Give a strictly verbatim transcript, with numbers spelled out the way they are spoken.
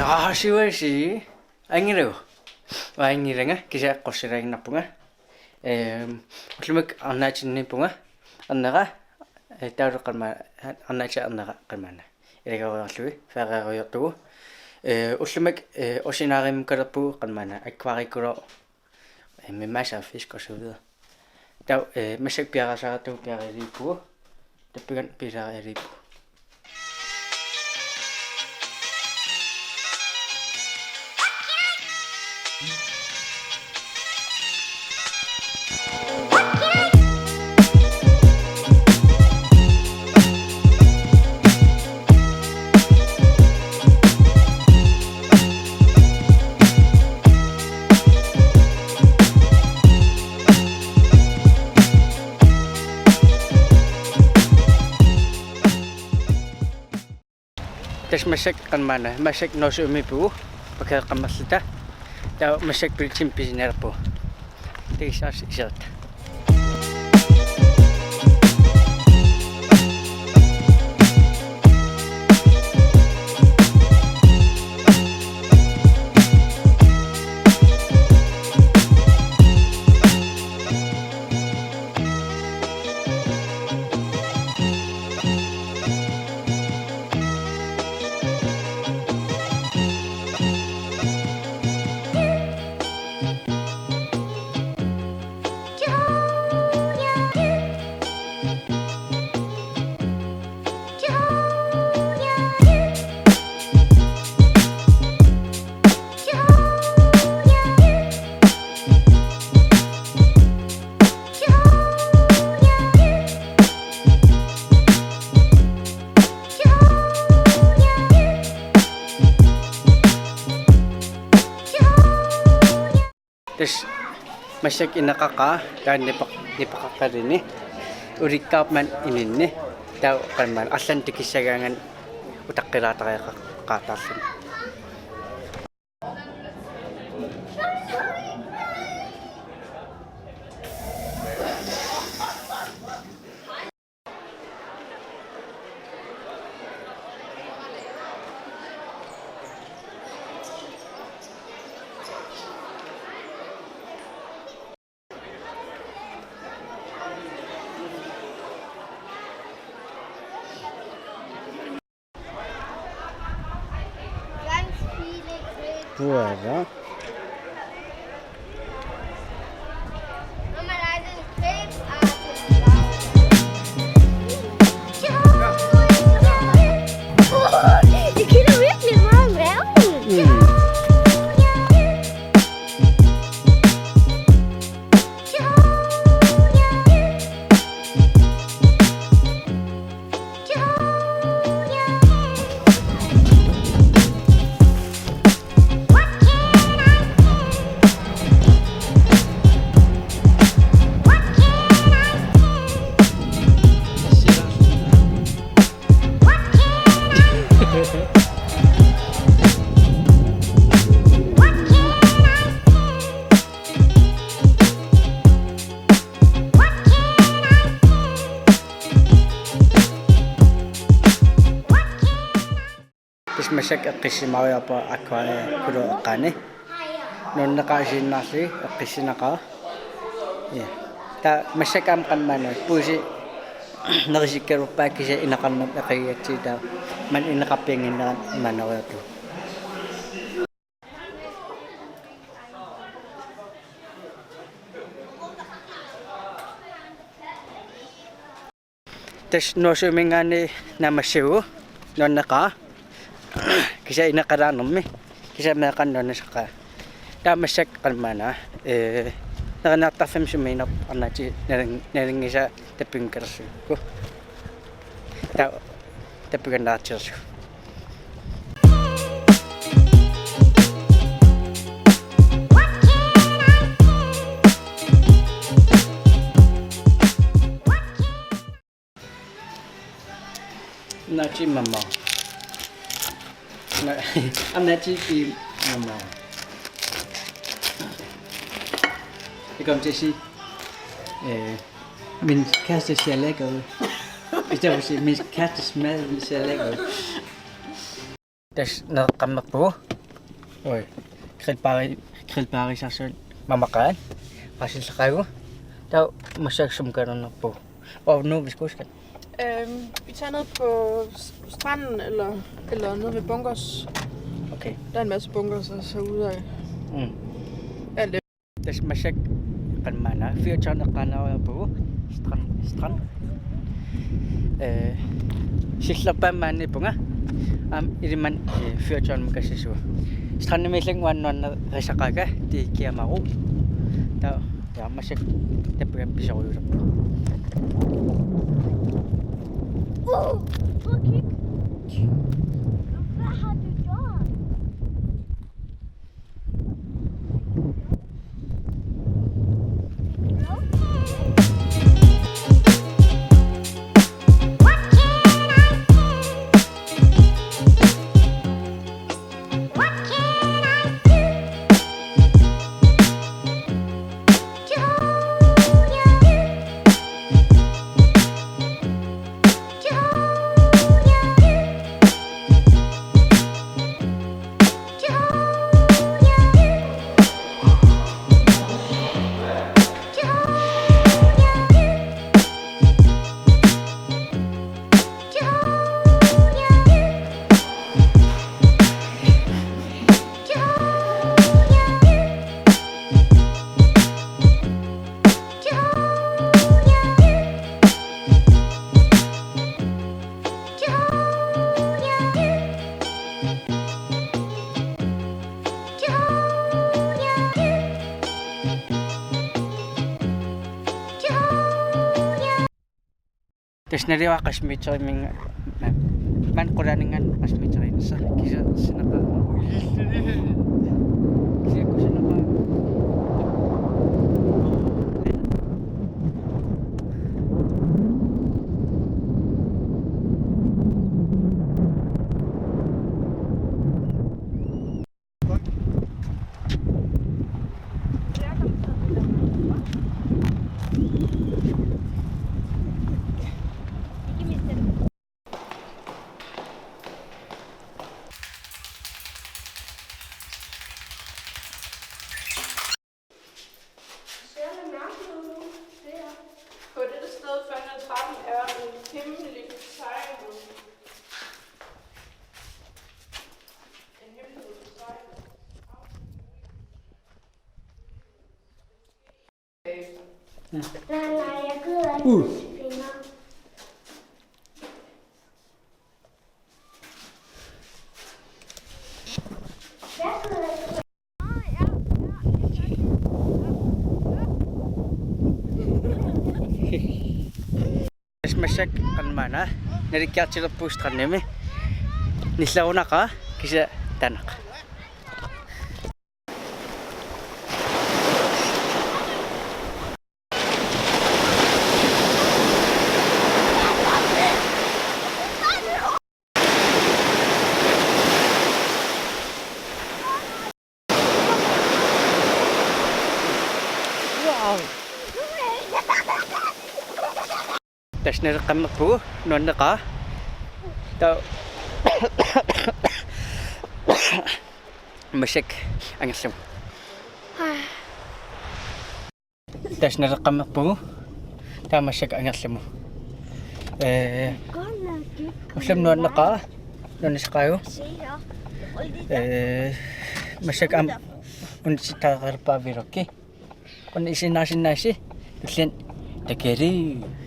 Aa, siuasi. Angilagu. Anngilanga, kisianni qussilaaginnarpunga. Ehm, ullumikkut arnaatinniippunga. Ernera, eh, taava qanma-, arnaatit ernera qanmaanna. Ilagarujoorlugu, færøeriartugu. Eh, ullumikkut, eh, Oceanariumikkalerpugut qanmaanna, Aquariukkulu. Eh, med masser af fisk og så videre. Taava, eh, massakkut piareersaratta piareeriippugut. Tappikani piareeriippugut. Tassa massakkut qanmaanna, massakkut Nordsømiippugut, pakeeqqammerluta. Taava massakkut politiimut pisinnaalerpugut. Takussaassooq isertut. Tassa massakkut ineqaqaaq, taanna nipeq-, nipeqaqqaluni. Ulikkaarput maani ininni. Taava qanmaanna arlaannik tikissagaangat utaqqilaartariaqaqqaartarluni. Ganz viele Grapes. Voilà. Mama, da sind Grapes. Oh, die Kinder wirklich mal raus. Mhm. Tassa massakkut eqqissimaariarpunga Aquariukkulu eqqaani. Nuanneqaaq isiginnaarlugit eqqissineqaaq. Ja. Taava massakkut aamma qanmaanna puisi nerisikkaluarpaa kisianni ineqarnermut eqigatsigu taava maani ineqarpiannginnerat maannariartugut. Tassa Nordsøminngaanniit naammassivugut, nuanneqaaq. Kisianni ineqalaarnermi, kisianni meeqqanut nuannisaqaaq. Taava massakkut qanmaanna, ee, neriniartarfimmi sumiinerput arnaatit nalun-, nalunngisaat tappikani kalersugut. Taava tappikani naatsilersugut. Nachi mama. Na-, I'm Nachi mama. Jeg kommer til at sige, øh, min kæreste ser lækker ud. I stedet for at sige, min kæreste smager ser lækker ud. Tassa nereqqammerpugut. Oj. Grillbari-, grillbarisarsuit mamaqaat. Qasilleqaagu. Taava massakkut sumut kanernerpu. Og nu vi skal huske. Øhm, vi tager ned på s-, stranden, eller, eller nede ved bunkers. Okay. Der er en masse bunkers, der ser ud af. Mm. Alt det. Tassa massakkut qanmaana fyrtårn eqqaannaariarpugut. Strand, strand. Eh, sillerpaamik maaniippunga. Aamma ilimanni, eh, fyrtårnimut kassissuunga. Strandimiillunga uanga nuannarisaqaakka, det giver mig ro. Taava, ja, massakkut tappikami pisorujulerpunga. Oh, okay. Hvad har du gjort? Tassa naluara qassimitseriminga, maani qulaaninngaanniit qassimitseriinnissaq kisianni sineqaa. Kisianni sineqaa. Ser det mærkeligt ud nu? Det er. På dette sted fem hundrede og tretten er en hemmelig tegn. En hemmelig tegn. Nej, nej, jeg gider ikke Uh. Finger. Tassa massakkut qanmaana nalikkiartulerpugut strandimi. Nillerunaqaaq kisianni taanna. Tassa naleqqammerpugut nuanneqaaq. Taava massakkut angerlamut. Tassa naleqqammerpugut. Taava massakkut angerlamut. Eh, ullumi nuanneqaaq, nuannisaqaagut. Eh, massakkut aamma unitsitaareerpaa vloggi. Una isiginnaasinnaassi, tulliani takuss'.